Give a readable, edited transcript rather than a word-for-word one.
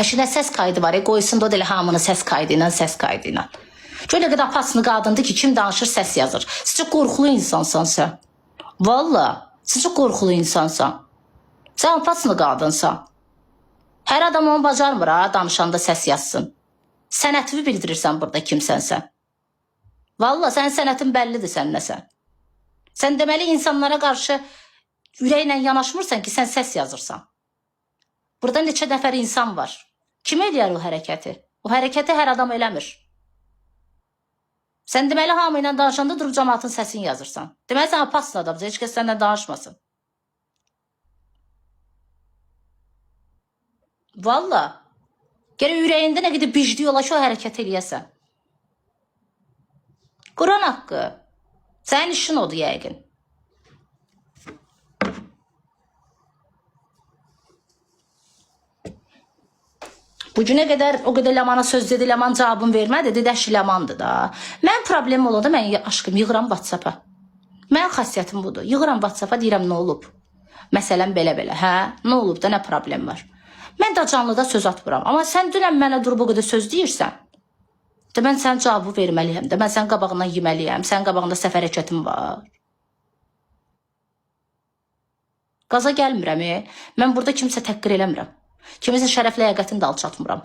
Əşinə səs kaydı var, qoysun da o da elə hamını səs kaydı ilə, səs kaydı ilə. Gör nə qədər apasını qadındır ki, kim danışır səs yazır. Sən çox qorxulu insansan sən. Valla, sən çox qorxulu insansan. Sən apasını qadınsan. Hər adam onu bacarmır ha, danışanda səs yazsın. Sənətini bildirirsən burada kimsən sən. Valla sənin sənətin bəllidir sən nəsən. Sən deməli insanlara qarşı ürəklə yanaşmırsan ki, sən səs yazırsan. Burada neçə nəfər insan var. Kim eləyər o hərəkəti? O hərəkəti hər adam eləmir. Sən deməli hamı ilə danışanda durub cəmaatın səsini yazırsan. Deməli sən apasın adamsan, heç kəs səndən danışmasın. Valla. Gərək ürəyində nə qədər bicdi ola ki, o hərəkət eləyəsən. Quran haqqı. Sənin işin odur yəqin. Bu günə qədər o qədər Ləmana söz dedi, Ləman cavabını vermədi, dedi əşi Ləmandır da. Mən problemim olanda mən aşkım yığıram WhatsApp-a. Mənim xasiyyətim budur. Yığıram WhatsApp-a deyirəm nə olub? Məsələn belə-belə, hə? Nə olub da, nə problem var? Mən də canlıda söz atmıram. Amma sən dünən mənə durub o qədər söz deyirsən. De mən sənin cavabı verməliyəm. De mən sənin qabağından yeməliyəm. Sənin qabağında səhv hərəkətim var. Qaza gəlmirəm. Mən burada kimsə təhqir eləmirəm. Kiminsə şərəf ləyaqətini də alçatmıram.